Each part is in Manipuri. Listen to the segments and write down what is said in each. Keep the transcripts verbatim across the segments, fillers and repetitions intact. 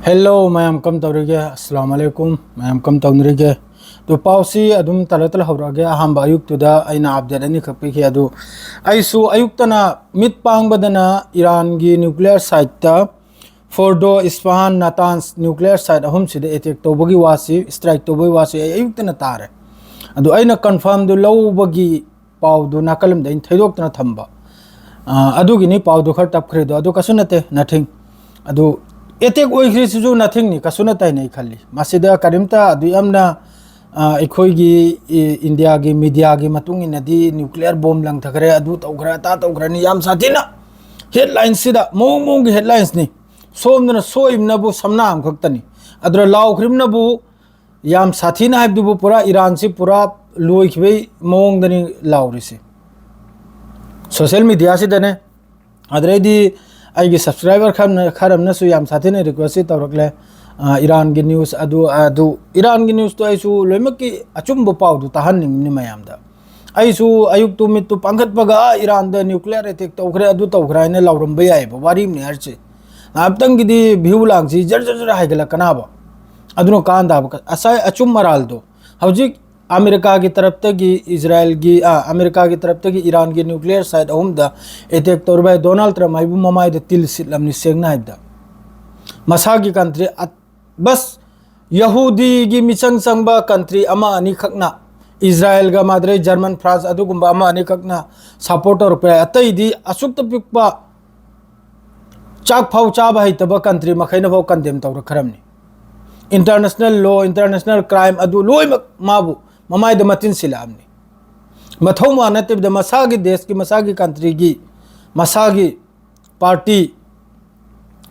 Hello ꯃꯌꯥꯝ, ꯀꯝ ꯇꯧꯔꯤꯒꯦ? ꯑꯁꯂꯥꯝ ꯑꯂꯩꯀꯨꯝ꯫ ꯃꯌꯥꯝ ꯀꯝ ꯇꯧꯅꯔꯤꯒꯦ? ꯑꯗꯨ ꯄꯥꯎꯁꯤ ꯑꯗꯨꯝ ꯇꯔꯥ ꯇꯔꯥ ꯍꯧꯔꯛꯑꯒꯦ꯫ ꯑꯍꯥꯟꯕ ꯑꯌꯨꯛꯇꯨꯗ ꯑꯩꯅ update ꯑꯅꯤꯈꯛ ꯄꯤꯈꯤ꯫ ꯑꯗꯨ ꯑꯩꯁꯨ ꯑꯌꯨꯛꯇꯅ ꯃꯤꯠ ꯄꯥꯡꯕꯗꯅ ꯏꯔꯥꯟꯒꯤ nuclear siteꯇ ꯐꯣꯔꯗꯣ, ꯏꯁꯐꯍꯥꯟ, ꯅꯥꯇꯥꯟꯁ nuclear site ꯑꯍꯨꯝꯁꯤꯗ attack ꯇꯧꯕꯒꯤ ꯋꯥꯁꯤ, strike ꯇꯧꯕꯒꯤ ꯋꯥꯁꯤ ꯑꯩ ꯑꯌꯨꯛꯇꯅ ꯇꯥꯔꯦ꯫ ꯑꯗꯨ ꯑꯩꯅ confirmꯗꯨ ꯂꯧꯕꯒꯤ ꯄꯥꯎꯗꯨ ꯅꯥꯀꯜ ꯑꯃꯗ ꯑꯩꯅ ꯊꯩꯗꯣꯛꯇꯅ ꯊꯝꯕ꯫ ꯑ, ꯑꯗꯨꯒꯤꯅꯤ ꯄꯥꯎꯗꯨ ꯈꯔ ꯇꯞꯈ꯭ꯔꯤꯗꯣ꯫ ꯑꯗꯨ ꯀꯩꯁꯨ ꯅꯠꯇꯦ, nothing꯫ ꯑꯗꯨ attack ꯑꯣꯏꯈ꯭ꯔꯤꯁꯤꯁꯨ nothingꯅꯤ, ꯀꯩꯁꯨ ꯅꯠꯇꯦ ꯍꯥꯏꯅ ꯑꯩ ꯈꯜꯂꯤ꯫ ꯃꯁꯤꯗ ꯀꯔꯤꯝꯇ ꯑꯗꯨ ꯌꯥꯝꯅ, ꯑ, ꯑꯩꯈꯣꯏꯒꯤ, ꯏ-, ꯏꯟꯗꯤꯌꯥꯒꯤ mediaꯒꯤ ꯃꯇꯨꯡ ꯏꯟꯅꯗꯤ nuclear bomb ꯂꯪꯊꯈ꯭ꯔꯦ, ꯑꯗꯨ ꯇꯧꯈ꯭ꯔꯦ, ꯑꯗꯥ ꯇꯧꯈ꯭ꯔꯦꯅ ꯌꯥꯝ ꯁꯥꯊꯤꯅ headlineꯁꯤꯗ ꯃꯑꯣꯡ ꯃꯑꯣꯡꯒꯤ headlinesꯅꯤ꯫ ꯁꯣꯝꯗꯅ ꯁꯣꯛꯏꯕꯅꯕꯨ ꯁꯝꯅꯥ ꯑꯃꯈꯛꯇꯅꯤ, ꯑꯗꯨꯅ ꯂꯥꯎꯈ꯭ꯔꯤꯕꯅꯕꯨ ꯌꯥꯝ ꯁꯥꯊꯤꯅ ꯍꯥꯏꯕꯗꯨꯕꯨ ꯄꯨꯔꯥ ꯏꯔꯥꯟꯁꯤ ꯄꯨꯔꯥ ꯂꯣꯏꯈꯤꯕꯩ ꯃꯑꯣꯡꯗꯅꯤ ꯂꯥꯎꯔꯤꯁꯦ social mediaꯁꯤꯗꯅꯦ꯫ ꯑꯗꯨꯗꯩꯗꯤ ꯑꯩꯒꯤ subscriber ꯈꯔꯅ, ꯈꯔ ꯑꯃꯅꯁꯨ ꯌꯥꯝ ꯁꯥꯊꯤꯅ request ꯇꯧꯔꯛꯂꯦ꯫ ꯑ, ꯏꯔꯥꯟꯒꯤ news ꯑꯗꯨ, ꯑꯗꯨ, ꯏꯔꯥꯟꯒꯤ newsꯇꯣ ꯑꯩꯁꯨ ꯂꯣꯏꯅꯃꯛꯀꯤ ꯑꯆꯨꯝꯕ ꯄꯥꯎꯗꯨ ꯇꯥꯍꯟꯅꯤꯡꯕꯅꯤ ꯃꯌꯥꯝꯗ꯫ ꯑꯩꯁꯨ ꯑꯌꯨꯛꯇꯨ ꯃꯤꯠꯇꯨ ꯄꯥꯡꯈꯠꯄꯒ, "ꯑ, ꯏꯔꯥꯟꯗ nuclear attack ꯇꯧꯈ꯭ꯔꯦ, ꯑꯗꯨ ꯇꯧꯈ꯭ꯔꯦ" ꯍꯥꯏꯅ ꯂꯥꯎꯔꯝꯕ ꯌꯥꯏꯑꯕ, ꯋꯥꯔꯤꯅꯤ ꯍꯥꯏꯔꯤꯁꯦ꯫ ꯉꯥꯏꯍꯥꯛꯇꯪꯒꯤꯗꯤ view ꯂꯥꯡꯁꯤ ꯖꯔ ꯖꯔ ꯖꯔ ꯍꯥꯏꯒꯠꯂꯛꯀꯅꯥꯕ꯫ ꯑꯗꯨꯅ ꯀꯥꯟꯗꯕ ꯀ-, ꯑꯁꯥꯏ ꯑꯆꯨꯝ ꯑꯔꯥꯜꯗꯣ꯫ ꯍꯧꯖꯤꯛ ꯑꯃꯦꯔꯤꯀꯥꯒꯤ ꯇꯔꯞꯇꯒꯤ ꯏꯖꯔꯥꯏꯜꯒꯤ, ꯑ, ꯑꯃꯦꯔꯤꯀꯥꯒꯤ ꯇꯔꯞꯇꯒꯤ ꯏꯔꯥꯟꯒꯤ nuclear site ꯑꯍꯨꯝꯗ attack ꯇꯧꯔꯤꯕ ꯗꯣꯅꯥꯜꯗ ꯇ꯭ꯔꯝꯞ ꯍꯥꯏꯕꯨ ꯃꯃꯥꯏꯗ ꯇꯤꯜ ꯁꯤꯠꯂꯝꯅꯤ, ꯁꯦꯡꯅ ꯍꯥꯏꯕꯗ꯫ ꯃꯁꯥꯒꯤ country ꯑ-, ꯕꯁ ꯌꯍꯨꯗꯤꯒꯤ ꯃꯤꯆꯪ ꯆꯪꯕ country ꯑꯃ ꯑꯅꯤꯈꯛꯅ, ꯏꯖꯔꯥꯏꯜꯒ ꯃꯥꯗ꯭ꯔꯦ ꯖꯔꯃꯟ, ꯐ꯭ꯔꯥꯟꯁ ꯑꯗꯨꯒꯨꯝꯕ ꯑꯃ ꯑꯅꯤꯈꯛꯅ support ꯇꯧꯔꯛꯄ ꯌꯥꯏ꯫ ꯑꯇꯩꯗꯤ ꯑꯁꯨꯛꯇ ꯄꯤꯛꯄ ꯆꯥꯛ ꯐꯥꯎ ꯆꯥꯕ ꯍꯩꯇꯕ country ꯃꯈꯩꯅ ꯐꯥꯎ condemn ꯇꯧꯔꯛꯈ꯭ꯔꯕꯅꯤ꯫ International law, international crime ꯑꯗꯨ ꯂꯣꯏꯅꯃꯛ ꯃꯥꯕꯨ ꯃꯃꯥꯏꯗ ꯃꯇꯤꯟ ꯁꯤꯜꯂꯛꯑꯕꯅꯤ꯫ ꯃꯊꯧ ꯃꯥ ꯅꯠꯇꯕꯤꯗ ꯃꯁꯥꯒꯤ ꯗꯦꯁꯀꯤ, ꯃꯁꯥꯒꯤ countryꯒꯤ, ꯃꯁꯥꯒꯤ party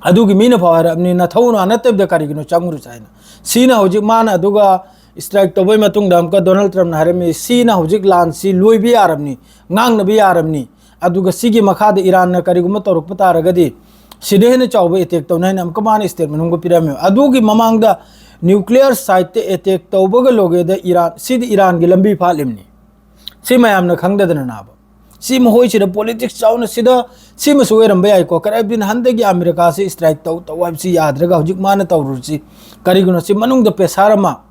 ꯑꯗꯨꯒꯤ ꯃꯤꯅ ꯐꯥꯎ ꯍꯥꯏꯔꯛꯑꯕꯅꯤ, "ꯅꯊꯧ ꯅꯥ ꯅꯠꯇꯕꯤꯗ ꯀꯔꯤꯒꯤꯅꯣ ꯆꯪꯉꯨꯔꯤꯁꯦ?" ꯍꯥꯏꯅ꯫ ꯁꯤꯅ ꯍꯧꯖꯤꯛ ꯃꯥꯅ ꯑꯗꯨꯒ strike ꯇꯧꯕꯩ ꯃꯇꯨꯡꯗ ꯑꯃꯨꯛꯀ ꯗꯣꯅꯥꯜꯗ ꯇ꯭ꯔꯝꯞꯅ ꯍꯥꯏꯔꯝꯃꯤ, "ꯁꯤꯅ ꯍꯧꯖꯤꯛ ꯂꯥꯟꯁꯤ ꯂꯣꯏꯕ ꯌꯥꯔꯕꯅꯤ, ꯉꯥꯡꯅꯕ ꯌꯥꯔꯕꯅꯤ, ꯑꯗꯨꯒ ꯁꯤꯒꯤ ꯃꯈꯥꯗ ꯏꯔꯥꯟꯅ ꯀꯔꯤꯒꯨꯝꯕ ꯇꯧꯔꯛꯄ ꯇꯥꯔꯒꯗꯤ ꯁꯤꯗ ꯍꯦꯟꯅ ꯆꯥꯎꯕ attack ꯇꯧꯅꯤ" ꯍꯥꯏꯅ ꯑꯃꯨꯛꯀ ꯃꯥꯅ statement ꯑꯃꯒ ꯄꯤꯔꯝꯃꯦ꯫ ꯑꯗꯨꯒꯤ ꯃꯃꯥꯡꯗ nuclear siteꯇ attack ꯇꯧꯕꯒ ꯂꯣꯏꯒꯦꯗ ꯏꯔꯥꯟ, ꯁꯤꯗꯤ ꯏꯔꯥꯟꯒꯤ ꯂꯝꯕꯤ ꯐꯥꯠꯂꯤꯕꯅꯤ꯫ ꯁꯤ ꯃꯌꯥꯝꯅ ꯈꯪꯗꯗꯅ ꯅꯥꯕ꯫ ꯁꯤ ꯃꯈꯣꯏꯁꯤꯗ politics ꯆꯥꯎꯅ ꯁꯤꯗ ꯁꯤꯃꯁꯨ ꯑꯣꯏꯔꯝꯕ ꯌꯥꯏꯀꯣ꯫ ꯀꯔꯞꯁꯟ ꯍꯟꯗꯛꯀꯤ ꯑꯃꯦꯔꯤꯀꯥꯁꯤ strike ꯇꯧ ꯇꯧ ꯍꯥꯏꯕꯁꯤ ꯌꯥꯗ꯭ꯔꯒ ꯍꯧꯖꯤꯛ ꯃꯥꯅ ꯇꯧꯔꯨꯔꯤꯁꯤ ꯀꯔꯤꯒꯤꯅꯣ? ꯁꯤ ꯃꯅꯨꯡꯗ pressure ꯑꯃ,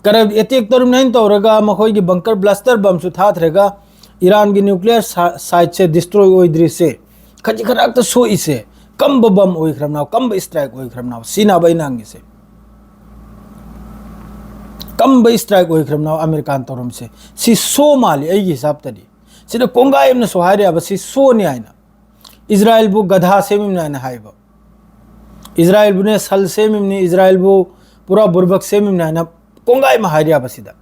ꯀꯔꯞ attack ꯇꯧꯔꯤꯕꯅꯦꯅ ꯇꯧꯔꯒ ꯃꯈꯣꯏꯒꯤ bunker blaster bombꯁꯨ ꯊꯥꯊꯔꯒ ꯏꯔꯥꯟꯒꯤ nuclear siteꯁꯦ destroy ꯑꯣꯏꯗ꯭ꯔꯤꯁꯦ, ꯈꯖꯤꯛ ꯈꯔꯥꯛꯇ ꯁꯣꯛꯏꯁꯦ ꯀꯝꯕ bomb ꯑꯣꯏꯈ꯭ꯔꯕꯅꯣ? ꯀꯝꯕ strike ꯑꯣꯏꯈ꯭ꯔꯕꯅꯣ? ꯁꯤꯅꯦꯕ ꯑꯩꯅ ꯍꯪꯉꯤꯁꯦ꯫ ꯀꯝꯕ strike ꯑꯣꯏꯈ꯭ꯔꯕꯅꯣ ꯑꯃꯦꯔꯤꯀꯥꯅ ꯇꯧꯔꯝꯁꯦ? ꯁꯤ show ꯃꯥꯜꯂꯤ ꯑꯩꯒꯤ ꯍꯤꯁꯥꯕꯇꯗꯤ꯫ ꯁꯤꯗ ꯀꯣꯡꯒꯥꯏ ꯑꯃꯅꯁꯨ ꯍꯥꯏꯔꯦꯕ ꯁꯤ showꯅꯤ ꯍꯥꯏꯅ꯫ ꯏꯖꯔꯥꯏꯜꯕꯨ ꯒꯙꯥ ꯁꯦꯝꯃꯤꯕꯅꯤ ꯍꯥꯏꯅ ꯍꯥꯏꯕ, ꯏꯖꯔꯥꯏꯜꯕꯨꯅꯦ ꯁꯜ ꯁꯦꯝꯃꯤꯕꯅꯤ, ꯏꯖꯔꯥꯏꯜꯕꯨ ꯄꯨꯔꯥ ꯕꯨꯔꯕꯛ ꯁꯦꯝꯃꯤꯕꯅꯤ ꯍꯥꯏꯅ ꯀꯣꯡꯒꯥꯏ ꯑꯃ ꯍꯥꯏꯔꯤꯕ ꯁꯤꯗ꯫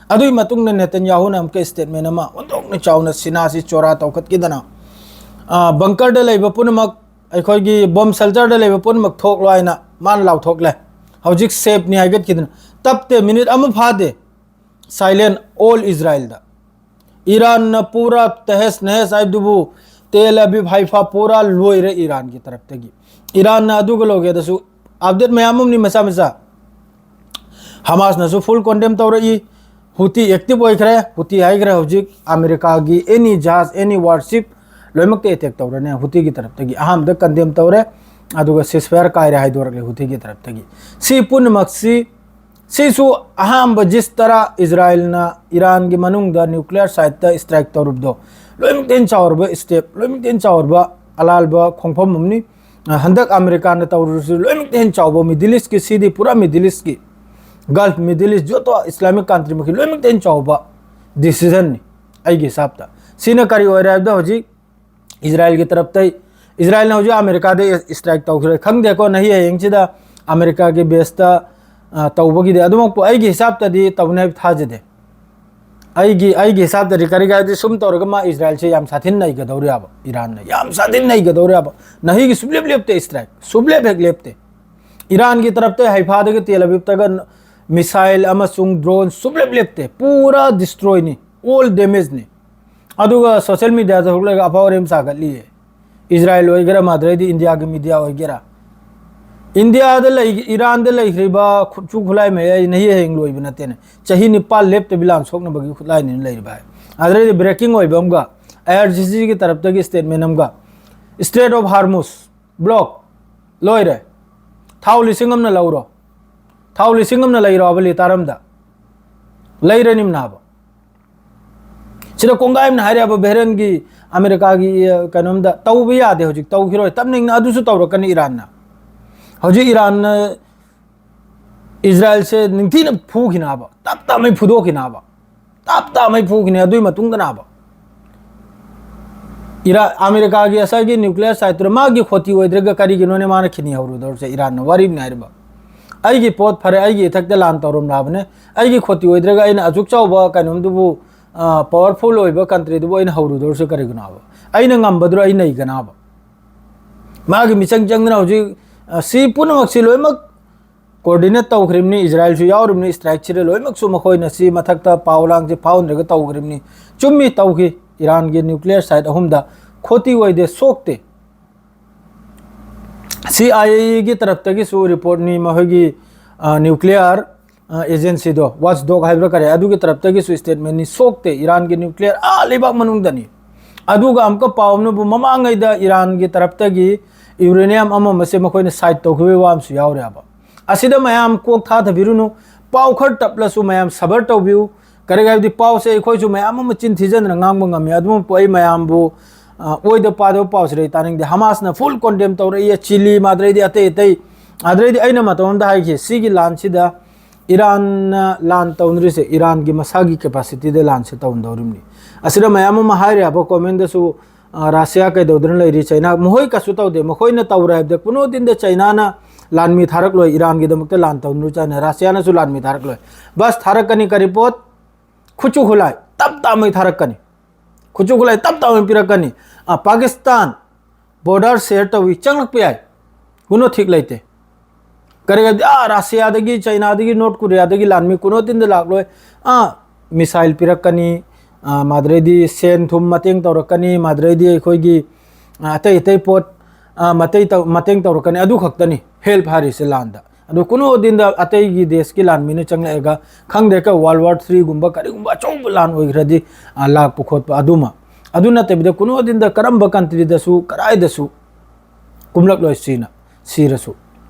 ꯑꯗꯨꯒꯤ ꯃꯇꯨꯡꯗ ꯅꯦꯇꯟꯌꯥꯍꯨꯅ ꯑꯃꯨꯛꯀ statement ꯑꯃ ꯑꯣꯟꯊꯣꯛꯅ ꯆꯥꯎꯅ ꯁꯤꯅꯥꯁꯤ ꯆꯣꯔꯥ ꯇꯧꯈꯠꯈꯤꯗꯅ, ꯑ, bunkerꯗ ꯂꯩꯕ ꯄꯨꯝꯅꯃꯛ, ꯑꯩꯈꯣꯏꯒꯤ bomb shelterꯗ ꯂꯩꯕ ꯄꯨꯝꯅꯃꯛ ꯊꯣꯛꯂꯣ ꯍꯥꯏꯅ ꯃꯥꯅ ꯂꯥꯎꯊꯣꯛꯂꯦ꯫ ꯍꯧꯖꯤꯛ safeꯅꯤ ꯍꯥꯏꯒꯠꯈꯤꯗꯅ ꯇꯞꯇꯦ, minute ꯑꯃ ꯐꯥꯗꯦ꯫ Silent all Israelꯗ꯫ ꯏꯔꯥꯟꯅ ꯄꯨꯔꯥ ꯇꯦꯍꯦꯁ ꯅꯦꯍꯦꯁ ꯍꯥꯏꯕꯗꯨꯕꯨ ꯇꯦꯜ ꯑꯕꯤꯕ ꯍꯥꯏꯐꯥ ꯄꯨꯔꯥ ꯂꯣꯏꯔꯦ ꯏꯔꯥꯟꯒꯤ ꯇꯔꯞꯇꯒꯤ꯫ ꯏꯔꯥꯟꯅ ꯑꯗꯨꯒ ꯂꯧꯒꯦꯗꯁꯨ update ꯃꯌꯥꯝ ꯑꯃꯅꯤ ꯃꯆꯥ ꯃꯆꯥ꯫ ꯍꯃꯥꯁꯅꯁꯨ full condemn ꯇꯧꯔꯛꯏ, ꯍꯨꯇꯤ active ꯑꯣꯏꯈ꯭ꯔꯦ, ꯍꯨꯇꯤ ꯍꯥꯏꯈ꯭ꯔꯦ ꯍꯧꯖꯤꯛ ꯑꯃꯦꯔꯤꯀꯥꯒꯤ any ꯖꯍꯥꯖ, any warship ꯂꯣꯏꯅꯃꯛꯇ attack ꯇꯧꯔꯅꯤ ꯍꯨꯇꯤꯒꯤ ꯇꯔꯞꯇꯒꯤ꯫ ꯑꯍꯥꯟꯕꯗ condemn ꯇꯧꯔꯦ, ꯑꯗꯨꯒ ceasefire ꯀꯥꯏꯔꯦ ꯍꯥꯏꯗꯣꯔꯛꯂꯦ ꯍꯨꯇꯤꯒꯤ ꯇꯔꯞꯇꯒꯤ꯫ ꯁꯤ ꯄꯨꯝꯅꯃꯛꯁꯤ ꯁꯤꯁꯨ ꯑꯍꯥꯟꯕ ꯖꯤꯁ ꯇꯔꯥ ꯏꯖꯔꯥꯏꯜꯅ ꯏꯔꯥꯟꯒꯤ ꯃꯅꯨꯡꯗ nuclear siteꯇ strike ꯇꯧꯔꯨꯕꯗꯣ ꯂꯣꯏꯅꯃꯛꯇꯩ ꯍꯦꯟꯅ ꯆꯥꯎꯔꯕ step, ꯂꯣꯏꯅꯃꯛꯇꯩ ꯍꯦꯟꯅ ꯆꯥꯎꯔꯕ ꯑꯂꯥꯜꯕ ꯈꯣꯡꯐꯝ ꯑꯃꯅꯤ꯫ ꯑ, ꯍꯟꯗꯛ ꯑꯃꯦꯔꯤꯀꯥꯅ ꯇꯧꯔꯨꯔꯁꯨ ꯂꯣꯏꯅꯃꯛꯇꯩ ꯍꯦꯟꯅ ꯆꯥꯎꯕ Middle Eastꯀꯤ, ꯁꯤꯗꯤ ꯄꯨꯔꯥ Middle Eastꯀꯤ, Gulf, Middle East ꯖꯣꯇꯣ Islamic country ꯃꯈꯩ ꯂꯣꯏꯅꯃꯛꯇꯩ ꯍꯦꯟꯅ ꯆꯥꯎꯕ decisionꯅꯤ ꯑꯩꯒꯤ ꯍꯤꯁꯥꯞꯇ꯫ ꯁꯤꯅ ꯀꯔꯤ ꯑꯣꯏꯔꯦ ꯍꯥꯏꯕꯗ ꯍꯧꯖꯤꯛ ꯏꯖꯔꯥꯏꯜꯒꯤ ꯇꯔꯞꯇꯩ, ꯏꯖꯔꯥꯏꯜꯅ ꯍꯧꯖꯤꯛ ꯑꯃꯦꯔꯤꯀꯥꯗ strike ꯇꯧꯈ꯭ꯔꯦ꯫ ꯈꯪꯗꯦꯀꯣ, ꯅꯍꯤ ꯍꯌꯦꯡꯁꯤꯗ ꯑꯃꯦꯔꯤꯀꯥꯒꯤ baseꯇ, ꯑ, ꯇꯧꯕꯒꯤꯗꯤ ꯑꯗꯨꯃꯛꯄꯨ ꯑꯩꯒꯤ ꯍꯤꯁꯥꯞꯇꯗꯤ ꯇꯧꯅꯤ ꯍꯥꯏꯕ ꯊꯥꯖꯗꯦ꯫ ꯑꯩꯒꯤ, ꯑꯩꯒꯤ ꯍꯤꯁꯥꯞꯇꯗꯤ ꯀꯔꯤꯒꯤ ꯍꯥꯏꯗꯤ ꯁꯨꯝ ꯇꯧꯔꯒ ꯃꯥ ꯏꯖꯔꯥꯏꯜꯁꯦ ꯌꯥꯝ ꯁꯥꯊꯤꯅ ꯅꯩꯒꯗꯧꯔꯤꯕ, ꯏꯔꯥꯟꯅ ꯌꯥꯝ ꯁꯥꯊꯤꯅ ꯅꯩꯒꯗꯧꯔꯤꯕ꯫ ꯅꯍꯤꯒꯤ ꯁꯨꯡꯂꯦꯞ ꯂꯦꯞꯇꯦ strike, ꯁꯨꯡꯂꯦꯞ ꯍꯦꯛ ꯂꯦꯞꯇꯦ꯫ ꯏꯔꯥꯟꯒꯤ ꯇꯔꯞꯇ ꯍꯩꯐꯥꯗꯒ ꯇꯦꯜ ꯑꯕꯤꯕꯇꯒ missile ꯑꯃꯁꯨꯡ drone ꯁꯨꯡꯂꯦꯞ ꯂꯦꯞꯇꯦ, ꯄꯨꯔꯥ destroyꯅꯤ, all damageꯅꯤ꯫ ꯑꯗꯨꯒ social mediaꯗ ꯊꯣꯛꯂꯒ ꯑꯐꯥꯎ ꯑꯔꯦꯝ ꯁꯥꯒꯠꯂꯤꯌꯦ꯫ ꯏꯖꯔꯥꯏꯜ ꯑꯣꯏꯒꯦꯔꯥ, ꯃꯗꯨꯗꯩꯗꯤ ꯏꯟꯗꯤꯌꯥꯒꯤ media ꯑꯣꯏꯒꯦꯔꯥ, ꯏꯟꯗꯤꯌꯥꯗ ꯂꯩ-, ꯏꯔꯥꯟꯗ ꯂꯩꯈ꯭ꯔꯤꯕ ꯈꯨꯠꯁꯨ ꯈꯨꯠꯂꯥꯏ ꯃꯌꯥꯝ ꯅꯍꯤ ꯍꯌꯦꯡ ꯂꯣꯏꯕ ꯅꯠꯇꯦꯅꯦ꯫ ꯆꯍꯤ ꯅꯤꯄꯥꯜ ꯂꯦꯞꯇꯕꯤ ꯂꯥꯟ ꯁꯣꯛꯅꯕꯒꯤ ꯈꯨꯠꯂꯥꯏꯅꯤꯅ ꯂꯩꯔꯤꯕ ꯍꯥꯏ꯫ ꯑꯗꯨꯗꯩꯗꯤ breaking ꯑꯣꯏꯕ ꯑꯃꯒ, IRGCꯒꯤ ꯇꯔꯞꯇꯒꯤ statement ꯑꯃꯒ, Strait of Hormuz block, ꯂꯣꯏꯔꯦ꯫ ꯊꯥꯎ ꯂꯤꯁꯤꯡ ꯑꯃꯅ ꯂꯧꯔꯣ꯫ ꯊꯥꯎ ꯂꯤꯁꯤꯡ ꯑꯃꯅ ꯂꯩꯔꯣꯕ ꯂꯤꯇꯔ ꯑꯃꯗ? ꯂꯩꯔꯅꯤꯝꯅꯥꯕ꯫ ꯁꯤꯗ ꯀꯣꯡꯒꯥꯏ ꯑꯃꯅ ꯍꯥꯏꯔꯦꯕ, ꯕꯍꯔꯦꯟꯒꯤ, ꯑꯃꯦꯔꯤꯀꯥꯒꯤ, ꯑ, ꯀꯩꯅꯣꯝꯗ ꯇꯧꯕ ꯌꯥꯗꯦ ꯍꯧꯖꯤꯛ, ꯇꯧꯈꯤꯔꯣꯏ, ꯇꯞꯅ ꯏꯪꯅ ꯑꯗꯨꯁꯨ ꯇꯧꯔꯛꯀꯅꯤ ꯏꯔꯥꯟꯅ꯫ ꯍꯧꯖꯤꯛ ꯏꯔꯥꯟꯅ ꯏꯖꯔꯥꯏꯜꯁꯦ ꯅꯤꯡꯊꯤꯅ ꯐꯨꯈꯤꯅꯕ, ꯇꯞ ꯇꯞꯅ ꯐꯨꯗꯣꯛꯈꯤꯅꯕ, ꯇꯞ ꯇꯞꯅ ꯐꯨꯈꯤꯅꯤ꯫ ꯑꯗꯨꯒꯤ ꯃꯇꯨꯡꯗꯅꯕ ꯏꯔꯥ-, ꯑꯃꯦꯔꯤꯀꯥꯒꯤ ꯉꯁꯥꯏꯒꯤ nuclear site ꯇꯨꯗ ꯃꯥꯒꯤ ꯈꯣꯇꯤ ꯑꯣꯏꯗ꯭ꯔꯒ ꯀꯔꯤꯒꯤꯅꯣꯅꯦ ꯃꯥꯅ ꯈꯤꯅꯤ ꯍꯧꯔꯨꯗꯧꯔꯤꯁꯦ? ꯏꯔꯥꯟꯅ ꯋꯥꯔꯤꯕꯅꯤ ꯍꯥꯏꯔꯤꯕ, "ꯑꯩꯒꯤ ꯄꯣꯠ ꯐꯔꯦ, ꯑꯩꯒꯤ ꯏꯊꯛꯇ ꯂꯥꯟ ꯇꯧꯔꯝꯂꯕꯅꯦ, ꯑꯩꯒꯤ ꯈꯣꯇꯤ ꯑꯣꯏꯗ꯭ꯔꯒ ꯑꯩꯅ ꯑꯁꯨꯛ ꯆꯥꯎꯕ ꯀꯩꯅꯣꯝꯗꯨꯕꯨ, ꯑ, powerful ꯑꯣꯏꯕ country ꯗꯨꯕꯨ ꯑꯩꯅ ꯍꯧꯔꯨꯗꯧꯔꯤꯁꯦ ꯀꯔꯤꯒꯤꯅꯣꯕ? ꯑꯩꯅ ꯉꯝꯕꯗꯨꯔ ꯑꯩ ꯅꯩꯒꯅꯕ?" ꯃꯥꯒꯤ ꯃꯤꯆꯪ ꯆꯪꯗꯅ ꯍꯧꯖꯤꯛ, ꯑ, ꯁꯤ ꯄꯨꯝꯅꯃꯛꯁꯤ ꯂꯣꯏꯅꯃꯛ coordinate ꯇꯧꯈ꯭ꯔꯤꯕꯅꯤ, ꯏꯖꯔꯥꯏꯜꯁꯨ ꯌꯥꯎꯔꯤꯕꯅꯤ strike ꯁꯤꯗ, ꯂꯣꯏꯅꯃꯛꯁꯨ ꯃꯈꯣꯏꯅ ꯁꯤ ꯃꯊꯛꯇ ꯄꯥꯎ ꯂꯥꯡꯁꯤ ꯐꯥꯎꯍꯟꯗ꯭ꯔꯒ ꯇꯧꯈ꯭ꯔꯤꯕꯅꯤ꯫ ꯆꯨꯝꯃꯤ, ꯇꯧꯈꯤ꯫ ꯏꯔꯥꯟꯒꯤ nuclear site ꯑꯍꯨꯝꯗ ꯈꯣꯇꯤ ꯑꯣꯏꯗꯦ, ꯁꯣꯛꯇꯦ꯫ ꯁꯤ ꯑꯥꯏ ꯑꯦ ꯏ ꯒꯤ ꯇꯔꯞꯇꯒꯤꯁꯨ report ꯅꯤ, ꯃꯈꯣꯏꯒꯤ, ꯑ, nuclear, ꯑ, agency ꯗꯣ, watchdog ꯍꯥꯏꯕ꯭ꯔꯥ ꯀꯔꯤ, ꯑꯗꯨꯒꯤ ꯇꯔꯞꯇꯒꯤꯁꯨ statement ꯅꯤ, ꯁꯣꯛꯇꯦ꯫ ꯏꯔꯥꯟꯒꯤ nuclear ꯑꯥ ꯂꯩꯕꯥꯛ ꯃꯅꯨꯡꯗꯅꯤ꯫ ꯑꯗꯨꯒ ꯑꯃꯨꯛꯀ ꯄꯥꯎ ꯑꯃꯅꯕꯨ ꯃꯃꯥꯡꯉꯩꯗ ꯏꯔꯥꯟꯒꯤ ꯇꯔꯞꯇꯒꯤ uranium ꯑꯃ ꯑꯃꯁꯦ ꯃꯈꯣꯏꯅ site ꯇꯧꯈꯤꯕꯒꯤ ꯋꯥ ꯑꯃꯁꯨ ꯌꯥꯎꯔꯦꯕ꯫ ꯑꯁꯤꯗ ꯃꯌꯥꯝ ꯀꯣꯛ ꯊꯥꯗꯕꯤꯔꯨꯅꯨ꯫ ꯄꯥꯎ ꯈꯔ ꯇꯞꯂꯁꯨ ꯃꯌꯥꯝ ꯁꯕꯔ ꯇꯧꯕꯤꯌꯨ꯫ ꯀꯔꯤꯒꯤ ꯍꯥꯏꯕꯗꯤ ꯄꯥꯎꯁꯦ ꯑꯩꯈꯣꯏꯁꯨ ꯃꯌꯥꯝ ꯑꯃ ꯆꯤꯟ ꯊꯤꯖꯤꯟꯗꯅ ꯉꯥꯡꯕ ꯉꯝꯃꯤ꯫ ꯑꯗꯨꯃꯛꯄꯨ ꯑꯩ ꯃꯌꯥꯝꯕꯨ, ꯑ, ꯑꯣꯏꯗ ꯄꯥꯗꯕ ꯄꯥꯎꯁꯤꯗꯤ ꯑꯩ ꯇꯥꯅꯤꯡꯗꯦ꯫ ꯍꯃꯥꯁꯅ full condemn ꯇꯧꯔꯛꯏ, ꯆꯤꯂꯤ, ꯃꯥꯗ꯭ꯔꯩꯗꯤ ꯑꯇꯩ ꯑꯇꯩ꯫ ꯑꯗꯨꯗꯩꯗꯤ ꯑꯩꯅ ꯃꯇꯝ ꯑꯃꯗ ꯍꯥꯏꯈꯤ, ꯁꯤꯒꯤ ꯂꯥꯟꯁꯤꯗ ꯏꯔꯥꯟꯅ ꯂꯥꯟ ꯇꯧꯅꯔꯤꯁꯦ ꯏꯔꯥꯟꯒꯤ ꯃꯁꯥꯒꯤ capacity ꯗ ꯂꯥꯟꯁꯦ ꯇꯧꯅꯗꯧꯔꯤꯕꯅꯤ꯫ ꯑꯁꯤꯗ ꯃꯌꯥꯝ ꯑꯃ ꯍꯥꯏꯔꯦ ꯍꯥꯏꯕ comment ꯗꯁꯨ, ꯑ, ꯔꯁꯤꯌꯥ ꯀꯩꯗꯧꯗꯅ ꯂꯩꯔꯤ, ꯆꯩꯅꯥ, ꯃꯈꯣꯏ ꯀꯩꯁꯨ ꯇꯧꯗꯦ, ꯃꯈꯣꯏꯅ ꯇꯧꯔꯦ ꯍꯥꯏꯕꯗ ꯀꯨꯅꯣ ꯗꯤꯟꯗ ꯆꯩꯅꯥꯅ ꯂꯥꯟꯃꯤ ꯊꯥꯔꯛꯂꯣꯏ, ꯏꯔꯥꯟꯒꯤꯗꯃꯛꯇ ꯂꯥꯟ ꯇꯧꯅꯔꯨ ꯆꯥꯅ ꯔꯁꯤꯌꯥꯅꯁꯨ ꯂꯥꯟꯃꯤ ꯊꯥꯔꯛꯂꯣꯏ꯫ ꯕꯁ ꯊꯥꯔꯛꯀꯅꯤ ꯀꯔꯤ ꯄꯣꯠ? ꯈꯨꯠꯁꯨ ꯈꯨꯠꯂꯥꯏ ꯇꯞ ꯇꯞꯃꯩ ꯊꯥꯔꯛꯀꯅꯤ, ꯈꯨꯠꯁꯨ ꯈꯨꯠꯂꯥꯏ ꯇꯞ ꯇꯞꯃꯩ ꯄꯤꯔꯛꯀꯅꯤ꯫ ꯑ, ꯄꯥꯀꯤꯁꯇꯥꯟ border share ꯇꯧꯏ, ꯆꯪꯂꯛꯄ ꯌꯥꯏ, ꯀꯨꯅꯣ ꯊꯤꯛ ꯂꯩꯇꯦ꯫ ꯀꯔꯤꯒꯤꯗꯤ, ꯑꯥ, ꯔꯁꯤꯌꯥꯗꯒꯤ, ꯆꯩꯅꯥꯗꯒꯤ, ꯅꯣꯔꯠ ꯀꯣꯔꯤꯌꯥꯗꯒꯤ ꯂꯥꯟꯃꯤ ꯀꯨꯅꯣ ꯇꯤꯟꯗ ꯂꯥꯛꯂꯣꯏ꯫ ꯑꯥ, missile ꯄꯤꯔꯛꯀꯅꯤ, ꯑꯥ, ꯃꯥꯗ꯭ꯔꯩꯗꯤ ꯁꯦꯟ ꯊꯨꯝ ꯃꯇꯦꯡ ꯇꯧꯔꯛꯀꯅꯤ, ꯃꯥꯗ꯭ꯔꯩꯗꯤ ꯑꯩꯈꯣꯏꯒꯤ, ꯑꯥ, ꯑꯇꯩ ꯑꯇꯩ ꯄꯣꯠ, ꯑꯥ, ꯃꯇꯩ ꯇꯧ-, ꯃꯇꯦꯡ ꯇꯧꯔꯛꯀꯅꯤ, ꯑꯗꯨ ꯈꯛꯇꯅꯤ help ꯍꯥꯏꯔꯤꯁꯦ ꯂꯥꯟꯗ꯫ ꯑꯗꯨ ꯀꯨꯅꯣ ꯗꯤꯟꯗ ꯑꯇꯩꯒꯤ ꯗꯦꯁꯀꯤ ꯂꯥꯟꯃꯤꯅ ꯆꯪꯂꯛꯑꯒ, ꯈꯪꯗꯦ, ꯀ World War three ꯒꯨꯝꯕ ꯀꯔꯤꯒꯨꯝꯕ ꯑꯆꯧꯕ ꯂꯥꯟ ꯑꯣꯏꯈ꯭ꯔꯗꯤ, ꯑꯥ, ꯂꯥꯛꯄ ꯈꯣꯠꯄ ꯑꯗꯨꯃ꯫ ꯑꯗꯨ ꯅꯠꯇꯕꯤꯗ ꯀꯨꯅꯣꯗꯤꯟꯗ ꯀꯔꯝꯕ countryꯗꯁꯨ ꯀꯗꯥꯏꯗꯁꯨ ꯀꯨꯝꯂꯛꯂꯣꯏ ꯁꯤꯅ, ꯁꯤꯔꯁꯨ꯫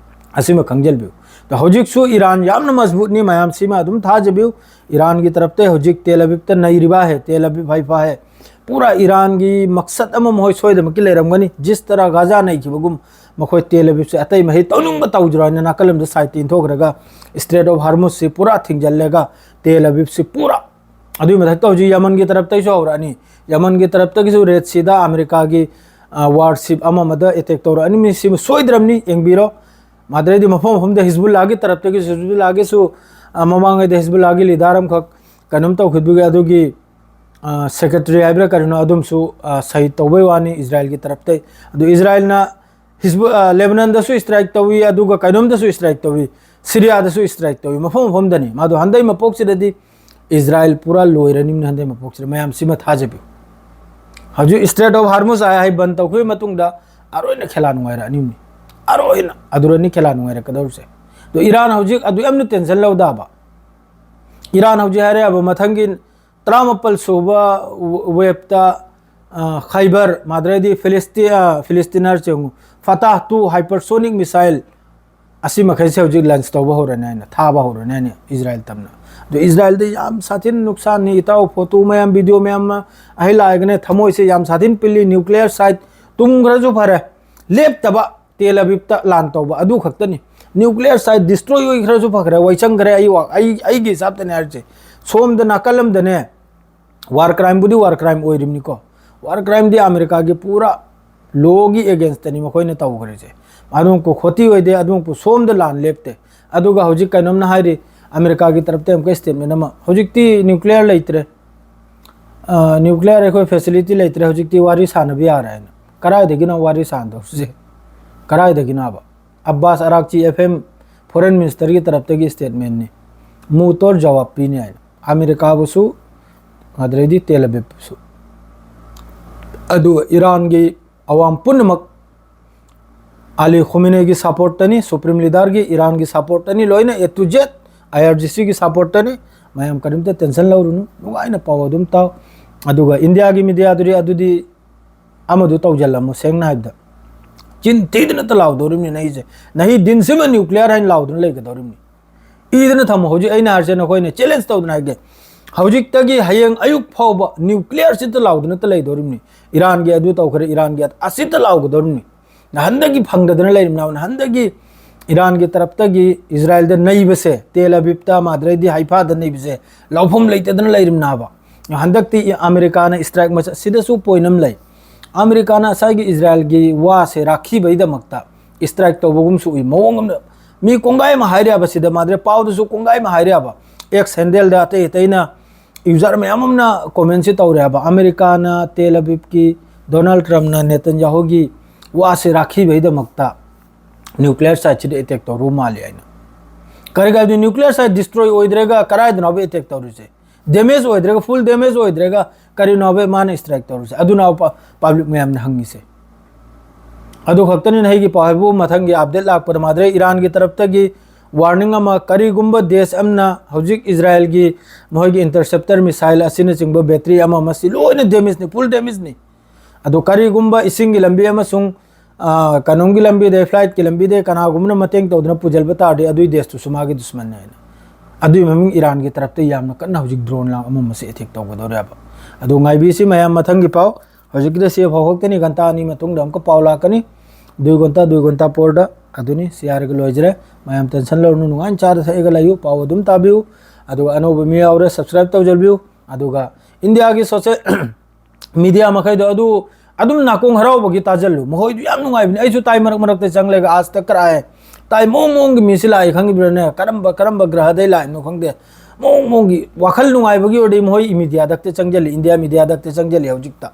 ꯑꯁꯤꯃ ꯈꯪꯖꯤꯜꯕꯤꯌꯨ꯫ ꯑꯗꯣ ꯍꯧꯖꯤꯛꯁꯨ ꯏꯔꯥꯟ ꯌꯥꯝꯅ ꯃꯖꯕꯨꯠꯅꯤ, ꯃꯌꯥꯝ ꯁꯤꯃ ꯑꯗꯨꯝ ꯊꯥꯖꯕꯤꯌꯨ꯫ ꯏꯔꯥꯟꯒꯤ ꯇꯔꯞꯇ ꯍꯧꯖꯤꯛ ꯇꯦꯜ ꯑꯕꯤꯕꯇ ꯅꯩꯔꯤꯕ ꯍꯦ, ꯇꯦꯜ ꯑꯕꯤꯕ ꯍꯥꯏꯐ ꯍꯦ꯫ ꯄꯨꯔꯥ ꯏꯔꯥꯟꯒꯤ ꯃꯛꯁꯠ ꯑꯃ ꯃꯈꯣꯏ ꯁꯣꯏꯗꯅꯃꯛꯀꯤ ꯂꯩꯔꯝꯒꯅꯤ꯫ ꯖꯤꯁ ꯇꯔꯥ ꯒꯥꯖꯥ ꯅꯩꯈꯤꯕꯒꯨꯝ ꯃꯈꯣꯏ ꯇꯦꯜ ꯑꯕꯤꯕꯁꯦ ꯑꯇꯩ ꯃꯍꯩ ꯇꯧꯅꯤꯡꯕ ꯇꯧꯖꯔꯣ ꯍꯥꯏꯅ ꯅꯥꯀꯜ ꯑꯃꯗ ꯁꯥꯏꯠꯇ ꯏꯟꯊꯣꯛꯈ꯭ꯔꯒ Strait of Hormuzꯁꯤ ꯄꯨꯔꯥ ꯊꯤꯡꯖꯤꯜꯂꯒ ꯇꯦꯜ ꯑꯕꯤꯕꯁꯤ ꯄꯨꯔꯥ ꯑꯗꯨꯒꯤ ꯃꯊꯛꯇ ꯍꯧꯖꯤꯛ ꯌꯃꯟꯒꯤ ꯇꯔꯞꯇꯩꯁꯨ ꯍꯧꯔꯛꯑꯅꯤ꯫ ꯌꯃꯟꯒꯤ ꯇꯔꯞꯇꯒꯤꯁꯨ Red Seaꯗ ꯑꯃꯦꯔꯤꯀꯥꯒꯤ, ꯑ, warship ꯑꯃ ꯑꯃꯗ attack ꯇꯧꯔꯛꯑꯅꯤ꯫ ꯃꯤ ꯁꯤꯃ ꯁꯣꯏꯗ꯭ꯔꯕꯅꯤ, ꯌꯦꯡꯕꯤꯔꯣ꯫ ꯃꯥꯗ꯭ꯔꯩꯗꯤ ꯃꯐꯝ ꯃꯐꯝꯗ ꯍꯤꯖꯕꯨꯜꯂꯥꯒꯤ ꯇꯔꯞꯇꯒꯤꯁꯨ, ꯍꯤꯖꯕꯨꯜꯂꯥꯒꯤꯁꯨ, ꯑ, ꯃꯃꯥꯡꯉꯩꯗ ꯍꯤꯖꯕꯨꯜꯂꯥꯒꯤ leader ꯑꯃꯈꯛ ꯀꯩꯅꯣꯝ ꯇꯧꯈꯤꯕꯒꯤ ꯑꯗꯨꯒꯤ, ꯑ, secretary ꯍꯥꯏꯕ꯭ꯔꯥ ꯀꯔꯤꯅꯣ ꯑꯗꯨꯝꯁꯨ, ꯑ, ꯁꯍꯤꯗ ꯇꯧꯕꯩ ꯋꯥꯅꯤ ꯏꯖꯔꯥꯏꯜꯒꯤ ꯇꯔꯞꯇꯩ꯫ ꯑꯗꯨ ꯏꯖꯔꯥꯏꯜꯅ ꯍꯤꯖꯕꯨ-, ꯑ, ꯂꯦꯕꯅꯟꯗꯁꯨ strike ꯇꯧꯏ, ꯑꯗꯨꯒ ꯀꯩꯅꯣꯝꯗꯁꯨ strike ꯇꯧꯏ, ꯁꯤꯔꯤꯌꯥꯗꯁꯨ strike ꯇꯧꯏ, ꯃꯐꯝ ꯃꯐꯝꯗꯅꯤ꯫ ꯃꯥꯗꯣ ꯍꯟꯗꯩ ꯃꯄꯣꯛꯁꯤꯗꯗꯤ ꯏꯖꯔꯥꯏꯜ ꯄꯨꯔꯥ ꯂꯣꯏꯔꯅꯤꯕꯅꯤ, ꯍꯟꯗꯩ ꯃꯄꯣꯛꯁꯤꯗ꯫ ꯃꯌꯥꯝ ꯁꯤꯃ ꯊꯥꯖꯕꯤꯌꯨ꯫ ꯍꯧꯖꯤꯛ Strait of Hormuz ꯍꯥꯏ, ꯍꯥꯏ ꯕꯟ ꯇꯧꯈꯤꯕ ꯃꯇꯨꯡꯗ ꯑꯔꯣꯏꯅ ꯈꯦꯂꯥ ꯅꯨꯡꯉꯥꯏꯔꯛꯑꯅꯤꯕꯅꯤ, ꯑꯔꯣꯏꯅ ꯑꯗꯨꯔꯅꯤ ꯈꯦꯂꯥ ꯅꯨꯡꯉꯥꯏꯔꯛꯀꯗꯧꯔꯤꯁꯦ꯫ ꯑꯗꯣ ꯏꯔꯥꯟ ꯍꯧꯖꯤꯛ ꯑꯗꯨ ꯌꯥꯝꯅ tension ꯂꯧꯗꯕ꯫ ꯏꯔꯥꯟ ꯍꯧꯖꯤꯛ ꯍꯥꯏꯔꯦꯕ ꯃꯊꯪꯒꯤ ꯇꯔꯥꯃꯥꯄꯜ ꯁꯨꯕ waveꯇ, ꯑ, ꯈꯥꯏꯕꯔ, ꯃꯥꯗ꯭ꯔꯩꯗꯤ ꯐꯤꯂꯤꯁꯇꯤ-, ꯑ, ꯐꯤꯂꯤꯁꯇꯤꯅꯔꯁ ꯌꯦꯡꯉꯨ, ꯐꯇꯥꯍ two hypersonic missile ꯑꯁꯤ ꯃꯈꯩꯁꯦ ꯍꯧꯖꯤꯛ launch ꯇꯧꯕ ꯍꯧꯔꯅꯤ ꯍꯥꯏꯅ, ꯊꯥꯕ ꯍꯧꯔꯅꯤ ꯍꯥꯏꯅ ꯏꯖꯔꯥꯏꯜ ꯇꯝꯅ꯫ ꯑꯗꯣ ꯏꯖꯔꯥꯏꯜꯗ ꯌꯥꯝ ꯁꯥꯊꯤꯅ ꯅꯨꯡꯁꯥꯟꯅꯤ ꯏꯇꯥꯎ, photo ꯃꯌꯥꯝ, video ꯃꯌꯥꯝ ꯑꯃ ꯑꯩ ꯂꯥꯛꯑꯒꯅꯦ, ꯊꯃꯣꯏꯁꯦ ꯌꯥꯝ ꯁꯥꯊꯤꯅ ꯄꯤꯜꯂꯤ꯫ Nuclear site ꯇꯨꯝꯈ꯭ꯔꯁꯨ ꯐꯔꯦ, ꯂꯦꯞꯇꯕ ꯇꯦꯜ ꯑꯕꯤꯕꯇ ꯂꯥꯟ ꯇꯧꯕ ꯑꯗꯨ ꯈꯛꯇꯅꯤ꯫ Nuclear site destroy ꯑꯣꯏꯈ꯭ꯔꯁꯨ ꯐꯈ꯭ꯔꯦ, ꯋꯥꯏꯁꯪꯈ꯭ꯔꯦ, ꯑꯩ ꯋꯥ-, ꯑꯩ, ꯑꯩꯒꯤ ꯍꯤꯁꯥꯕꯇꯅꯦ ꯍꯥꯏꯔꯤꯁꯦ꯫ ꯁꯣꯝꯗ ꯅꯥꯀꯜ ꯑꯃꯗꯅꯦ, war crimeꯕꯨꯗꯤ war crime ꯑꯣꯏꯔꯤꯕꯅꯤꯀꯣ꯫ War crimeꯗꯤ ꯑꯃꯦꯔꯤꯀꯥꯒꯤ ꯄꯨꯔꯥ lawꯒꯤ againstꯇꯅꯤ ꯃꯈꯣꯏꯅ ꯇꯧꯈ꯭ꯔꯤꯁꯦ꯫ ꯑꯗꯨꯃꯛꯄꯨ ꯈꯣꯇꯤ ꯑꯣꯏꯗꯦ, ꯑꯗꯨꯃꯛꯄꯨ ꯁꯣꯝꯗ ꯂꯥꯟ ꯂꯦꯞꯇꯦ꯫ ꯑꯗꯨꯒ ꯍꯧꯖꯤꯛ ꯀꯩꯅꯣꯝꯅ ꯍꯥꯏꯔꯤ, ꯑꯃꯦꯔꯤꯀꯥꯒꯤ ꯇꯔꯞꯇ ꯑꯃꯨꯛꯀ statement ꯑꯃ, "ꯍꯧꯖꯤꯛꯇꯤ nuclear ꯂꯩꯇ꯭ꯔꯦ, ꯑ, nuclear ꯑꯩꯈꯣꯏ facility ꯂꯩꯇ꯭ꯔꯦ, ꯍꯧꯖꯤꯛꯇꯤ ꯋꯥꯔꯤ ꯁꯥꯟꯅꯕ ꯌꯥꯔꯦ" ꯍꯥꯏꯅ꯫ ꯀꯗꯥꯏꯗꯒꯤꯅꯣ ꯋꯥꯔꯤ ꯁꯥꯟꯅꯗꯧꯔꯤꯁꯦ? ꯀꯗꯥꯏꯗꯒꯤꯅꯣꯕ? ꯑꯕꯥꯁ ꯑꯔꯥꯛꯆꯤ, F M foreign ministerꯒꯤ ꯇꯔꯞꯇꯒꯤ statementꯅꯤ꯫ ꯃꯨꯇꯣꯔ ꯖꯋꯥꯕ ꯄꯤꯅꯤ ꯍꯥꯏꯅ꯫ ꯑꯃꯦꯔꯤꯀꯥꯕꯨꯁꯨ, ꯑꯗꯨꯗꯩꯗꯤ ꯇꯦꯜ ꯑꯕꯤꯕꯁꯨ꯫ ꯑꯗꯨꯒ ꯏꯔꯥꯟꯒꯤ ꯑꯋꯥꯝ ꯄꯨꯝꯅꯃꯛ, ꯑꯂꯤ ꯈꯨꯃꯤꯅꯦꯒꯤ supportꯇꯅꯤ, supreme leaderꯒꯤ, ꯏꯔꯥꯟꯒꯤ supportꯇꯅꯤ, ꯂꯣꯏꯅ A to Z, I R G Cꯒꯤ supportꯇꯅꯤ꯫ ꯃꯌꯥꯝ ꯀꯔꯤꯝꯇ tension ꯂꯧꯔꯨꯅꯨ, ꯅꯨꯡꯉꯥꯏꯅ ꯄꯥꯎ ꯑꯗꯨꯝ ꯇꯥꯎ꯫ ꯑꯗꯨꯒ ꯏꯟꯗꯤꯌꯥꯒꯤ ꯃꯤꯗꯤꯌꯥꯗꯨꯗꯤ ꯑꯗꯨꯗꯤ ꯑꯃꯗꯨ ꯇꯧꯖꯜꯂꯝꯃꯣ, ꯁꯦꯡꯅ ꯍꯥꯏꯕꯗ꯫ ꯆꯤꯟ ꯊꯤꯗꯅꯇ ꯂꯥꯎꯗꯧꯔꯤꯕꯅꯤ ꯅꯍꯤꯁꯦ꯫ ꯅꯍꯤ ꯗꯤꯟ ꯁꯤꯃ ꯅ꯭ꯌꯨꯀ꯭ꯂꯤꯌꯔ ꯍꯥꯏꯅ ꯂꯥꯎꯗꯨꯅ ꯂꯩꯒꯗꯧꯔꯤꯕꯅꯤ꯫ ꯏꯗꯅ ꯊꯝꯃꯣ꯫ ꯍꯧꯖꯤꯛ ꯑꯩꯅ ꯍꯥꯏꯔꯤꯁꯦ ꯅꯈꯣꯏꯅ ꯆꯦꯂꯦꯟꯖ ꯇꯧꯗꯅ ꯍꯥꯏꯒꯦ꯫ ꯍꯧꯖꯤꯛꯇꯒꯤ ꯍꯌꯦꯡ ꯑꯌꯨꯛ ꯐꯥꯎꯕ ꯅ꯭ꯌꯨꯀ꯭ꯂꯤꯌꯔꯁꯤꯇ ꯂꯥꯎꯗꯅꯇ ꯂꯩꯗꯧꯔꯤꯕꯅꯤ꯫ ꯏꯔꯥꯟꯒꯤ ꯑꯗꯨ ꯇꯧꯈ꯭ꯔꯦ, ꯏꯔꯥꯟꯒꯤ ꯑꯗ-, ꯑꯁꯤꯇ ꯂꯥꯎꯒꯗꯧꯔꯤꯕꯅꯤ꯫ ꯅꯍꯥꯟꯗꯒꯤ ꯐꯪꯗꯗꯅ ꯂꯩꯔꯤꯕꯅꯦꯕ꯫ ꯅꯍꯥꯟꯗꯒꯤ ꯏꯔꯥꯟꯒꯤ ꯇꯔꯞꯇꯒꯤ ꯏꯖꯔꯥꯏꯜꯗ ꯅꯩꯕꯁꯦ, ꯇꯦꯜ ꯑꯕꯤꯕꯇ, ꯃꯥꯗ꯭ꯔꯩꯗꯤ ꯍꯥꯏꯐꯥꯗ ꯅꯩꯕꯁꯦ ꯂꯧꯐꯝ ꯂꯩꯇꯗꯅ ꯂꯩꯔꯤꯕꯅꯦꯕ꯫ ꯍꯟꯗꯛꯇꯤ ꯑꯃꯦꯔꯤꯀꯥꯅ ꯏꯁꯇ꯭ꯔꯥꯏꯛ ꯃꯆꯥ, ꯁꯤꯗꯁꯨ ꯄꯣꯏꯟ ꯑꯃ ꯂꯩ꯫ ꯑꯃꯦꯔꯤꯀꯥꯅ ꯉꯁꯥꯏꯒꯤ ꯏꯖꯔꯥꯏꯜꯒꯤ ꯋꯥꯁꯦ ꯔꯥꯈꯤꯕꯒꯤꯗꯃꯛꯇ ꯏꯁꯇ꯭ꯔꯥꯏꯛ ꯇꯧꯕꯒꯨꯝꯁꯨ ꯎꯏ꯫ ꯃꯑꯣꯡ ꯑꯃꯅ ꯃꯤ ꯀꯣꯡꯒꯥꯏ ꯑꯃ ꯍꯥꯏꯔꯦꯕ ꯁꯤꯗ, ꯃꯥꯗ꯭ꯔꯦ ꯄꯥꯎꯗꯁꯨ ꯀꯣꯡꯒꯥꯏ ꯑꯃ ꯍꯥꯏꯔꯦꯕ꯫ ꯑꯦꯛꯁ ꯍꯦꯟꯗꯦꯜꯗ ꯑꯇꯩ ꯑꯇꯩꯅ ꯌꯨꯖꯔ ꯃꯌꯥꯝ ꯑꯃꯅ ꯀꯣꯃꯦꯟꯁꯤ ꯇꯧꯔꯦ ꯍꯥꯏꯕ, ꯑꯃꯦꯔꯤꯀꯥꯅ ꯇꯦꯜ ꯑꯕꯤꯕꯀꯤ ꯗꯣꯅꯥꯜꯗ ꯇ꯭ꯔꯝꯞꯅ ꯅꯦꯇꯟꯌꯥꯍꯨꯒꯤ ꯋꯥꯁꯦ ꯔꯥꯈꯤꯕꯒꯤꯗꯃꯛꯇ ꯅ꯭ꯌꯨꯀ꯭ꯂꯤꯌꯔ ꯁꯥꯏꯠꯁꯤꯗ ꯑꯦꯇꯦꯛ ꯇꯧꯔꯨ ꯃꯥꯜꯂꯤ ꯍꯥꯏꯅ꯫ ꯀꯔꯤꯒꯤꯅꯣ ꯍꯥꯏꯕꯗꯤ ꯅ꯭ꯌꯨꯀ꯭ꯂꯤꯌꯔ ꯁꯥꯏꯠ ꯗꯤꯁꯇ꯭ꯔꯣꯏ ꯑꯣꯏꯗ꯭ꯔꯒ ꯀꯔꯥꯏꯗꯅꯣꯕ ꯑꯦꯇꯦꯛ ꯇꯧꯔꯤꯁꯦ? ꯗꯦꯃꯦꯖ ꯑꯣꯏꯗ꯭ꯔꯒ, ꯐꯨꯜ ꯗꯦꯃꯦꯖ ꯑꯣꯏꯗ꯭ꯔꯒ ꯀꯔꯤꯅꯣꯕ ꯃꯥꯅ ꯏꯁꯇ꯭ꯔꯥꯏꯛ ꯇꯧꯔꯤꯁꯦ? ꯑꯗꯨꯅ ꯄ-, ꯄꯕ꯭ꯂꯤꯛ ꯃꯌꯥꯝꯅ ꯍꯪꯉꯤꯁꯦ꯫ ꯑꯗꯨ ꯈꯛꯇꯅꯤꯅ ꯑꯩꯒꯤ ꯄꯥꯎ ꯍꯥꯏꯕꯨ ꯃꯊꯪꯒꯤ ꯑꯞꯗꯦꯠ ꯂꯥꯛꯄꯗ ꯃꯥꯗ꯭ꯔꯦ ꯏꯔꯥꯟꯒꯤ ꯇꯔꯞꯇꯒꯤ ꯋꯥꯔꯅꯤꯡ ꯑꯃ, ꯀꯔꯤꯒꯨꯝꯕ ꯗꯦꯁ ꯑꯃꯅ ꯍꯧꯖꯤꯛ ꯏꯖꯔꯥꯏꯜꯒꯤ ꯃꯈꯣꯏꯒꯤ ꯏꯟꯇꯔꯁꯦꯞꯇꯔ ꯃꯤꯁꯥꯏꯜ ꯑꯁꯤꯅꯆꯤꯡꯕ ꯕꯦꯇ꯭ꯔꯤ ꯑꯃ ꯑꯃꯁꯤ ꯂꯣꯏꯅ ꯗꯦꯃꯦꯖꯅꯤ, ꯐꯨꯜ ꯗꯦꯃꯦꯖꯅꯤ꯫ ꯑꯗꯣ ꯀꯔꯤꯒꯨꯝꯕ ꯏꯁꯤꯡꯒꯤ ꯂꯝꯕꯤ ꯑꯃꯁꯨꯡ, ꯑ, ꯀꯩꯅꯣꯝꯒꯤ ꯂꯝꯕꯤꯗ, ꯐ꯭ꯂꯥꯏꯠꯀꯤ ꯂꯝꯕꯤꯗ ꯀꯅꯥꯒꯨꯝꯕꯅ ꯃꯇꯦꯡ ꯇꯧꯗꯅ ꯄꯨꯁꯤꯟꯕ ꯇꯥꯔꯗꯤ ꯑꯗꯨꯏ ꯗꯦꯁꯇꯨꯁꯨ ꯃꯥꯒꯤ ꯗꯨꯁꯃꯟꯅꯤ ꯍꯥꯏꯅ꯫ ꯑꯗꯨꯏ ꯃꯃꯤꯡ ꯏꯔꯥꯟꯒꯤ ꯇꯔꯞꯇ ꯌꯥꯝꯅ ꯀꯟꯅ ꯍꯧꯖꯤꯛ ꯗ꯭ꯔꯣꯟ ꯂꯥꯡ ꯑꯃ ꯑꯃꯁꯤ ꯑꯦꯇꯦꯛ ꯇꯧꯒꯗꯧꯔꯦꯕ꯫ ꯑꯗꯨ ꯉꯥꯏꯕꯤꯁꯤ ꯃꯌꯥꯝ, ꯃꯊꯪꯒꯤ ꯄꯥꯎ꯫ ꯍꯧꯖꯤꯛꯀꯤꯗ ꯁꯤ ꯐꯥꯎ ꯈꯛꯇꯅꯤ, ꯘꯟꯇꯥ ꯑꯅꯤ ꯃꯇꯨꯡꯗ ꯑꯃꯨꯛꯀ ꯄꯥꯎ ꯂꯥꯛꯀꯅꯤ꯫ ꯗꯨꯏ ꯘꯟꯇꯥ, ꯗꯨꯏ ꯘꯟꯇꯥ ꯄꯣꯔꯗ꯫ ꯑꯗꯨꯅꯤ, ꯁꯤ ꯍꯥꯏꯔꯒ ꯂꯣꯏꯖꯔꯦ꯫ ꯃꯌꯥꯝ ꯇꯦꯟꯁꯟ ꯂꯧꯔꯨꯅꯨ, ꯅꯨꯡꯉꯥꯏꯅ ꯆꯥꯗ ꯊꯛꯑꯒ ꯂꯩꯌꯨ, ꯄꯥꯎ ꯑꯗꯨꯝ ꯇꯥꯕꯤꯌꯨ꯫ ꯑꯗꯨꯒ ꯑꯅꯧꯕ ꯃꯤ ꯌꯥꯎꯔꯦ, ꯁꯕꯁꯀ꯭ꯔꯥꯏꯕ ꯇꯧꯖꯕꯤꯌꯨ꯫ ꯑꯗꯨꯒ ꯏꯟꯗꯤꯌꯥꯒꯤ ꯁꯣꯁꯦꯜ ꯃꯤꯗꯤꯌꯥ ꯃꯈꯩꯗꯣ ꯑꯗꯨ ꯑꯗꯨꯝ ꯅꯥꯀꯣꯡ ꯍꯔꯥꯎꯕꯒꯤ ꯇꯥꯖꯜꯂꯨ꯫ ꯃꯈꯣꯏꯗꯨ ꯌꯥꯝ ꯅꯨꯡꯉꯥꯏꯕꯅꯤ꯫ ꯑꯩꯁꯨ ꯇꯥꯏ, ꯃꯔꯛ ꯃꯔꯛꯇ ꯆꯪꯂꯒ ꯑꯥꯖ ꯇꯛ ꯀꯔꯥꯏ ꯇꯥꯏ꯫ ꯃꯑꯣꯡ ꯃꯑꯣꯡꯒꯤ ꯃꯤꯁꯤ ꯂꯥꯛꯏ, ꯈꯪꯉꯤꯕ꯭ꯔꯥꯅꯦ? ꯀꯔꯝꯕ, ꯀꯔꯝꯕ ꯒ꯭ꯔꯍꯗꯩ ꯂꯥꯛꯏꯅꯣ ꯈꯪꯗꯦ꯫ ꯃꯑꯣꯡ ꯃꯑꯣꯡꯒꯤ ꯋꯥꯈꯜ ꯅꯨꯡꯉꯥꯏꯕꯒꯤ ꯑꯣꯏꯔꯗꯤ ꯃꯈꯣꯏ ꯃꯤꯗꯤꯌꯥꯗꯛꯇ ꯆꯪꯖꯜꯂꯤ, ꯏꯟꯗꯤꯌꯥ ꯃꯤꯗꯤꯌꯥꯗꯛꯇ ꯆꯪꯖꯜꯂꯤ ꯍꯧꯖꯤꯛꯇ꯫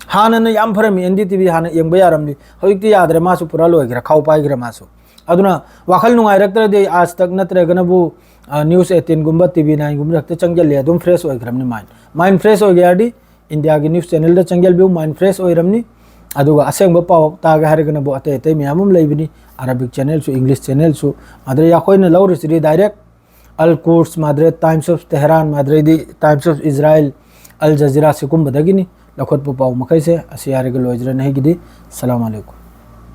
ꯍꯥꯟꯅꯅ ꯌꯥꯝ ꯐꯔꯝꯃꯤ, ꯑꯦꯟ ꯗꯤ ꯇꯤ ꯚꯤ ꯍꯥꯟꯅ ꯌꯦꯡꯕ ꯌꯥꯔꯝꯂꯤ, ꯍꯧꯖꯤꯛꯇꯤ ꯌꯥꯗ꯭ꯔꯦ, ꯃꯥꯁꯨ ꯄꯨꯔꯥ ꯂꯣꯏꯈ꯭ꯔꯦ, ꯈꯥꯎ ꯄꯥꯏꯈ꯭ꯔꯦ ꯃꯥꯁꯨ꯫ ꯑꯗꯨꯅ ꯋꯥꯈꯜ ꯅꯨꯡꯉꯥꯏꯔꯛꯇ꯭ꯔꯗꯤ ꯑꯥꯖ ꯇꯛ ꯅꯠꯇ꯭ꯔꯒꯅꯕꯨ, ꯑ, ꯅ꯭ꯌꯨꯁ ꯑꯩꯠꯇꯤꯟꯒꯨꯝꯕ, ꯇꯤ ꯚꯤ ꯅꯥꯏꯟꯒꯨꯝꯕꯗ ꯍꯦꯛꯇ ꯆꯪꯖꯜꯂꯤ, ꯑꯗꯨꯝ ꯐ꯭ꯔꯦꯁ ꯑꯣꯏꯈ꯭ꯔꯕꯅꯤ ꯃꯥꯏꯟ꯫ ꯃꯥꯏꯟ ꯐ꯭ꯔꯦꯁ ꯑꯣꯏꯒꯦ ꯍꯥꯏꯔꯗꯤ ꯏꯟꯗꯤꯌꯥꯒꯤ ꯅ꯭ꯌꯨꯁ ꯆꯦꯅꯦꯜꯗ ꯆꯪꯖꯜꯕꯤꯌꯨ, ꯃꯥꯏꯟ ꯐ꯭ꯔꯦꯁ ꯑꯣꯏꯔꯝꯅꯤ꯫ ꯑꯗꯨꯒ ꯑꯁꯦꯡꯕ ꯄꯥꯎ ꯇꯥꯒꯦ ꯍꯥꯏꯔꯒꯅꯕꯨ ꯑꯇꯩ ꯑꯇꯩ ꯃꯌꯥꯝ ꯑꯃ ꯂꯩꯕꯅꯤ, ꯑꯔꯥꯕꯤꯛ ꯆꯦꯅꯦꯜꯁꯨ, ꯏꯪꯂꯤꯁ ꯆꯦꯅꯦꯜꯁꯨ꯫ ꯑꯗꯨꯗ ꯑꯩꯈꯣꯏꯅ ꯂꯧꯔꯤꯁꯤꯗꯤ ꯗꯥꯏꯔꯦꯛ ꯑꯜ ꯀꯨꯔꯁ, ꯃꯥꯗ꯭ꯔꯦ ꯇꯥꯏꯝꯁ ꯑꯣꯐ ꯇꯦꯍꯔꯥꯟ, ꯃꯥꯗ꯭ꯔꯦꯗꯤ Times of Israel, Al Jazeera ꯁꯤꯒꯨꯝꯕꯗꯒꯤꯅꯤ ꯂꯧꯈꯠꯄ ꯄꯥꯎ ꯃꯈꯩꯁꯦ꯫ ꯑꯁꯤ ꯍꯥꯏꯔꯒ ꯂꯣꯏꯖꯔꯅꯤ ꯑꯩꯒꯤꯗꯤ꯫ ꯁꯂꯥꯝ ꯑꯂꯩꯀꯨꯝ꯫